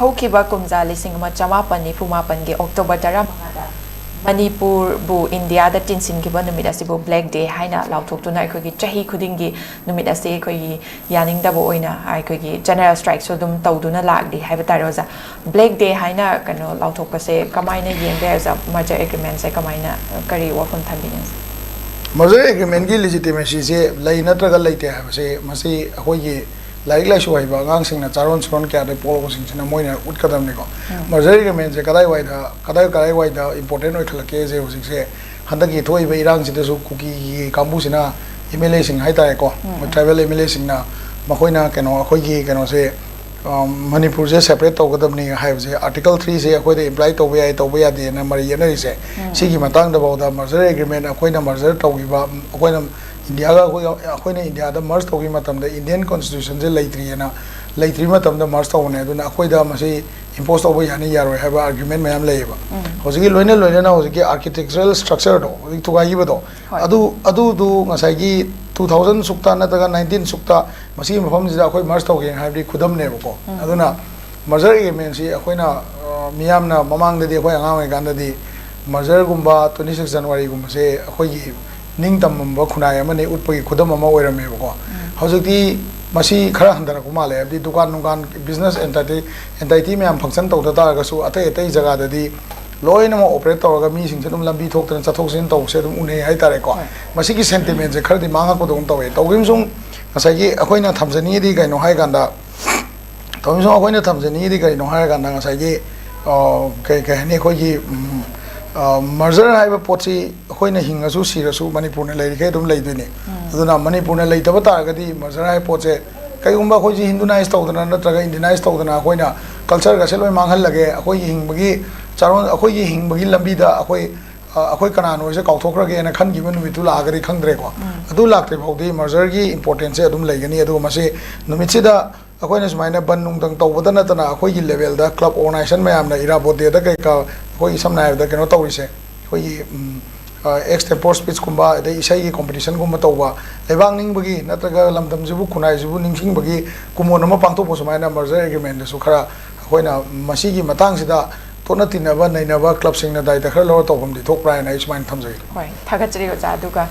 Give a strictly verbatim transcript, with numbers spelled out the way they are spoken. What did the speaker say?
ꯍꯧꯈꯤꯕ ꯀꯨꯝꯖꯥ ꯂꯤꯁꯤꯡ ꯑꯃ ꯆꯃꯥꯄꯟ ꯅꯤꯐꯨ ꯃꯥꯄꯟꯒꯤ ꯑꯣꯛꯇꯣꯕꯔ ꯇꯔꯥꯃꯉꯥꯗ ꯃꯅꯤꯄꯨꯔꯕꯨ ꯏꯟꯗꯤꯌꯥꯗ ꯇꯤꯟꯁꯤꯟꯈꯤꯕ ꯅꯨꯃꯤꯠ ꯑꯁꯤꯕꯨ ꯕ꯭ꯂꯦꯛ ꯗꯦ ꯍꯥꯏꯅ ꯂꯥꯎꯊꯣꯛꯇꯨꯅ ꯑꯩꯈꯣꯏꯒꯤ ꯆꯍꯤ ꯈꯨꯗꯤꯡꯒꯤ ꯅꯨꯃꯤꯠ ꯑꯁꯤ ꯑꯩꯈꯣꯏꯒꯤ ꯌꯥꯅꯤꯡꯗꯕ ꯑꯣꯏꯅ ꯑꯩꯈꯣꯏꯒꯤ ꯖꯦꯅꯔꯦꯜ ꯁ꯭ꯇ꯭ꯔꯥꯏꯛꯁꯨ ꯑꯗꯨꯝ ꯇꯧꯗꯨꯅ ꯂꯥꯛꯂꯤ ꯍꯥꯏꯕ ꯇꯥꯔꯦ ꯑꯣꯖꯥ꯫ ꯕ꯭ꯂꯦꯛ ꯗꯦ ꯍꯥꯏꯅ ꯀꯩꯅꯣ ꯂꯥꯎꯊꯣꯛꯄꯁꯦ ꯀꯃꯥꯏꯅ ꯌꯦꯡꯕ ꯌꯥꯏ ꯑꯣꯖꯥ? ꯃꯔꯖꯔ ꯑꯦꯒ꯭ꯔꯤꯃꯦꯟꯁꯦ ꯀꯃꯥꯏꯅ, ꯀꯔꯤ ꯋꯥꯐꯝ ꯊꯝꯕꯤꯅꯤ ꯑꯣꯖꯥ? ꯃꯔꯖꯔ ꯑꯦꯒ꯭ꯔꯤꯃꯦꯟꯒꯤ ꯂꯤꯖꯤꯇꯤꯃꯦꯁꯤꯁꯦ ꯂꯩ ꯅꯠꯇ꯭ꯔꯒ ꯂꯩꯇꯦ ꯍꯥꯏꯕꯁꯦ ꯃꯁꯤ ꯑꯩꯈꯣꯏꯒꯤ ꯂꯥꯏꯔꯤꯛ ꯂꯥꯏꯁꯨ ꯍꯩꯕ ꯑꯉꯥꯡꯁꯤꯡꯅ ꯆꯥꯔꯣꯟ ꯁꯨꯔꯣꯟ ꯀꯌꯥꯗꯒꯤ ꯄꯣꯛꯂꯛꯄꯁꯤꯡꯁꯤꯅ ꯃꯣꯏꯅ ꯎꯠꯀꯗꯕꯅꯤꯀꯣ꯫ ꯃꯔꯖꯔ ꯑꯦꯒ꯭ꯔꯤꯃꯦꯟꯁꯦ ꯀꯗꯥꯏꯋꯥꯏꯗ ꯀꯗꯥꯏ ꯀꯗꯥꯏꯋꯥꯏꯗ ꯏꯝꯄꯣꯔꯇꯦꯟ ꯑꯣꯏꯈꯠꯂꯛꯀꯦꯁꯦ ꯍꯧꯖꯤꯛꯁꯦ ꯍꯟꯗꯛꯀꯤ ꯊꯣꯛꯏꯕ ꯏꯔꯥꯡꯁꯤꯗꯁꯨ ꯀꯨꯀꯤꯒꯤ ꯀꯥꯡꯕꯨꯁꯤꯅ, ꯑꯦꯝ ꯑꯦꯜ ꯑꯦꯁꯤꯡ ꯍꯥꯏꯇꯥꯔꯦꯀꯣ, ꯃꯣꯏ ꯇ꯭ꯔꯥꯏꯕꯦꯜ ꯑꯦꯝ ꯑꯦꯜ ꯑꯦꯁꯤꯡꯅ ꯃꯈꯣꯏꯅ ꯀꯩꯅꯣ ꯑꯩꯈꯣꯏꯒꯤ ꯀꯩꯅꯣꯁꯦ, ꯑ, ꯃꯅꯤꯄꯨꯔꯁꯦ ꯁꯦꯄꯔꯦꯠ ꯇꯧꯒꯗꯕꯅꯤ ꯍꯥꯏꯕꯁꯦ ꯑꯥꯔꯇꯤꯀꯜ ꯊ꯭ꯔꯤꯁꯦ ꯑꯩꯈꯣꯏꯗ ꯏꯝꯄ꯭ꯂꯥꯏ ꯇꯧꯕ ꯌꯥꯏ ꯇꯧꯕ ꯌꯥꯗꯦꯅ ꯃꯔꯩ ꯌꯦꯠꯅꯔꯤꯁꯦ, ꯁꯤꯒꯤ ꯃꯇꯥꯡꯗꯐꯥꯎꯗ ꯃꯔꯖꯔ ꯑꯦꯒ꯭ꯔꯤꯃꯦꯟ ꯑꯩꯈꯣꯏꯅ ꯃꯔꯖꯔ ꯇꯧꯈꯤꯕ, ꯑꯩꯈꯣꯏꯅ ꯏꯟꯗꯤꯌꯥꯒ ꯑꯩꯈꯣꯏ ꯑꯩꯈꯣꯏꯅ ꯏꯟꯗꯤꯌꯥꯗ ꯃꯔꯖ ꯇꯧꯈꯤꯕ ꯃꯇꯝꯗ ꯏꯟꯗꯤꯌꯟ ꯀꯣꯟꯁꯇꯤꯇ꯭ꯌꯨꯁꯟꯁꯦ ꯂꯩꯇ꯭ꯔꯤꯑꯅ, ꯂꯩꯇ꯭ꯔꯤ ꯃꯇꯝꯗ ꯃꯔꯖ ꯇꯧꯕꯅꯦ꯫ ꯑꯗꯨꯅ ꯑꯩꯈꯣꯏꯗ ꯃꯁꯤ ꯏꯝꯄꯣꯁ ꯇꯧꯕ ꯌꯥꯅꯤ ꯌꯥꯔꯣꯏ ꯍꯥꯏꯕ ꯑꯥꯔꯒ꯭ꯌꯨꯃꯦꯟ ꯃꯌꯥꯝ ꯂꯩꯌꯦꯕ꯫ ꯍꯧꯖꯤꯛꯀꯤ ꯂꯣꯏꯅ ꯂꯣꯏꯅꯅ ꯍꯧꯖꯤꯛꯀꯤ ꯑꯥꯔꯀꯤꯇꯦꯛꯆꯔꯦꯜ ꯁ꯭ꯇ꯭ꯔꯛꯆꯔꯗꯣ ꯍꯧꯖꯤꯛ ꯊꯨꯒꯥꯏꯈꯤꯕꯗꯣ, ꯑꯗꯨ ꯑꯗꯨꯗꯨ ꯉꯁꯥꯏꯒꯤ ꯇꯨ ꯊꯥꯎꯖꯟ ꯁꯨꯛꯇ ꯅꯠꯇ꯭ꯔꯒ ꯅꯥꯏꯟꯇꯤꯟ ꯁꯨꯛꯇ ꯃꯁꯤꯒꯤ ꯃꯐꯝꯁꯤꯗ ꯑꯩꯈꯣꯏ ꯃꯔꯖ ꯇꯧꯒꯦ ꯍꯥꯏꯕꯗꯤ ꯈꯨꯗꯝꯅꯦꯕꯀꯣ꯫ ꯑꯗꯨꯅ ꯃꯔꯖꯔ ꯑꯦꯒ꯭ꯔꯤꯃꯦꯟꯁꯤ ꯑꯩꯈꯣꯏꯅ, ꯑ, ꯃꯤꯌꯥꯝꯅ ꯃꯃꯥꯡꯗꯗꯤ ꯑꯩꯈꯣꯏ ꯑꯉꯥꯡ ꯑꯣꯏꯔꯤꯀꯥꯟꯗꯗꯤ ꯃꯔꯖꯔꯒꯨꯝꯕ ꯇ꯭ꯋꯦꯟꯇꯤ ꯁꯤꯛꯁ ꯖꯅꯋꯥꯔꯤꯒꯨꯝꯕꯁꯦ ꯑꯩꯈꯣꯏꯒꯤ ꯅꯤꯡꯇꯝꯕ ꯈꯨꯟꯅꯥꯏ ꯑꯃꯅꯤ ꯎꯠꯄꯒꯤ ꯈꯨꯗꯝ ꯑꯃ ꯑꯣꯏꯔꯝꯃꯦꯕꯀꯣ꯫ ꯍꯧꯖꯤꯛꯇꯤ ꯃꯁꯤ ꯈꯔ ꯍꯟꯊꯔꯛꯄ ꯃꯥꯜꯂꯦ, ꯍꯥꯏꯕꯗꯤ ꯗꯨꯀꯥꯟ ꯅꯨꯡꯒꯥꯟ, ꯕꯤꯖꯤꯅꯦꯁ ꯑꯦꯟꯇꯥꯏꯇꯤ ꯑꯦꯟꯇꯥꯏꯇꯤ ꯃꯌꯥꯝ ꯐꯪꯁꯟ ꯇꯧꯗ ꯇꯥꯔꯒꯁꯨ ꯑꯇꯩ ꯑꯇꯩ ꯖꯒꯥꯗꯗꯤ ꯂꯣꯏꯅꯃꯛ ꯑꯣꯄꯔꯦꯠ ꯇꯧꯔꯒ ꯃꯤꯁꯤꯡꯁꯦ ꯑꯗꯨꯝ ꯂꯝꯕꯤ ꯊꯣꯛꯇꯅ ꯆꯠꯊꯣꯛ ꯆꯠꯁꯤꯟ ꯇꯧꯕꯁꯦ ꯑꯗꯨꯝ ꯎꯅꯩ ꯍꯥꯏꯇꯥꯔꯦꯀꯣ꯫ ꯃꯁꯤꯒꯤ ꯁꯦꯟꯇꯤꯃꯦꯟꯁꯦ ꯈꯔꯗꯤ ꯃꯥꯡꯉꯛꯄꯗꯧꯅ ꯇꯧꯋꯦ꯫ ꯇꯧꯈꯤꯕꯁꯨ ꯉꯁꯥꯏꯒꯤ ꯑꯩꯈꯣꯏꯅ ꯊꯝꯖꯅꯤꯡꯉꯤꯗꯤ ꯀꯩꯅꯣ ꯍꯥꯏꯀꯥꯟꯗ, ꯇꯧꯈꯤꯕꯁꯨ ꯑꯩꯈꯣꯏꯅ ꯊꯝꯖꯅꯤꯡꯉꯤꯗꯤ ꯀꯩꯅꯣ ꯍꯥꯏꯔꯀꯥꯟꯗ ꯉꯁꯥꯏꯒꯤ, ꯑ, ꯀꯩ ꯀꯩ ꯍꯥꯏꯅꯤ, ꯑꯩꯈꯣꯏꯒꯤ, ꯎꯝ, ꯑ, ꯃꯔꯖꯔ ꯍꯥꯏꯕ ꯄꯣꯠꯁꯤ ꯑꯩꯈꯣꯏꯅ ꯍꯤꯡꯉꯁꯨ ꯁꯤꯔꯁꯨ ꯃꯅꯤꯄꯨꯔꯅ ꯂꯩꯔꯤꯈꯩ ꯑꯗꯨꯝ ꯂꯩꯗꯣꯏꯅꯤ꯫ ꯑꯗꯨꯅ ꯃꯅꯤꯄꯨꯔꯅ ꯂꯩꯇꯕ ꯇꯥꯔꯒꯗꯤ ꯃꯔꯖꯔ ꯍꯥꯏꯕ ꯄꯣꯠꯁꯦ ꯀꯩꯒꯨꯝꯕ ꯑꯩꯈꯣꯏꯁꯤ ꯍꯤꯟꯗꯨꯅꯥꯏꯁ ꯇꯧꯗꯅ ꯅꯠꯇ꯭ꯔꯒ ꯏꯟꯗꯤꯌꯥꯅꯥꯏꯁ ꯇꯧꯗꯅ ꯑꯩꯈꯣꯏꯅ ꯀꯜꯆꯔꯒꯁꯦ ꯂꯣꯏ ꯃꯥꯡꯍꯜꯂꯒꯦ, ꯑꯩꯈꯣꯏꯒꯤ ꯍꯤꯡꯕꯒꯤ ꯆꯥꯔꯣꯟ, ꯑꯩꯈꯣꯏꯒꯤ ꯍꯤꯡꯕꯒꯤ ꯂꯝꯕꯤꯗ ꯑꯩꯈꯣꯏ, ꯑ, ꯑꯩꯈꯣꯏ ꯀꯅꯥꯅꯣꯁꯦ ꯀꯥꯎꯊꯣꯛꯈ꯭ꯔꯒꯦꯅ ꯈꯟꯈꯤꯕ ꯅꯨꯃꯤꯠꯇꯨ ꯂꯥꯛꯑꯒꯗꯤ ꯈꯪꯗ꯭ꯔꯦꯀꯣ꯫ ꯑꯗꯨ ꯂꯥꯛꯇ꯭ꯔꯤ ꯐꯥꯎꯗꯤ ꯃꯔꯖꯔꯒꯤ ꯏꯝꯄꯣꯔꯇꯦꯟꯁꯁꯦ ꯑꯗꯨꯝ ꯂꯩꯒꯅꯤ꯫ ꯑꯗꯨꯒ ꯃꯁꯤ ꯅꯨꯃꯤꯠꯁꯤꯗ ꯑꯩꯈꯣꯏꯅ ꯁꯨꯃꯥꯏꯅ ꯕꯟ ꯅꯨꯡꯗꯪ ꯇꯧꯕꯗ ꯅꯠꯇꯅ ꯑꯩꯈꯣꯏꯒꯤ ꯂꯦꯚꯦꯜꯗ ꯀ꯭ꯂꯕ ꯑꯣꯔꯒꯅꯥꯏꯖꯦꯁꯟ ꯃꯌꯥꯝꯅ ꯏꯔꯥꯕꯣꯠ ꯗꯦꯗ ꯀꯩꯀꯥ ꯑꯩꯈꯣꯏꯒꯤ ꯁꯝꯅ ꯍꯥꯏꯔꯕꯗ ꯀꯩꯅꯣ ꯇꯧꯔꯤꯁꯦ, ꯑꯩꯈꯣꯏꯒꯤ, ꯎꯝ, ꯑ, ꯑꯦꯛꯁ ꯇꯦꯝꯄꯣꯔ ꯁ꯭ꯄꯤꯆꯀꯨꯝꯕ, ꯑꯗꯩ ꯏꯁꯩꯒꯤ ꯀꯣꯝꯄꯤꯇꯤꯁꯟꯒꯨꯝꯕ ꯇꯧꯕ, ꯂꯩꯕꯥꯛ ꯅꯤꯡꯕꯒꯤ ꯅꯠꯇ꯭ꯔꯒ ꯂꯝꯗꯝꯁꯤꯕꯨ ꯈꯨꯟꯅꯥꯏꯁꯤꯕꯨ ꯅꯤꯡꯁꯤꯡꯕꯒꯤ ꯀꯨꯝꯑꯣꯟ ꯑꯃ ꯄꯥꯡꯊꯣꯛꯄ, ꯁꯨꯃꯥꯏꯅ ꯃꯔꯖꯔ ꯑꯦꯒ꯭ꯔꯤꯃꯦꯟꯗꯁꯨ ꯈꯔ ꯑꯩꯈꯣꯏꯅ ꯃꯁꯤꯒꯤ ꯃꯇꯥꯡꯁꯤꯗ ꯇꯣꯠꯅ ꯇꯤꯟꯅꯕ ꯅꯩꯅꯕ ꯀ꯭ꯂꯕꯁꯤꯡꯅ ꯗꯥꯏꯇ ꯈꯔ ꯂꯧꯔ ꯇꯧꯐꯝꯗꯤ ꯊꯣꯛꯄ꯭ꯔꯥ ꯍꯥꯏꯅ ꯑꯩ ꯁꯨꯃꯥꯏꯅ ꯊꯝꯖꯒꯦ꯫ ꯍꯣꯏ, ꯊꯥꯒꯠꯆꯔꯤ ꯑꯣꯖꯥ꯫ ꯑꯗꯨꯒ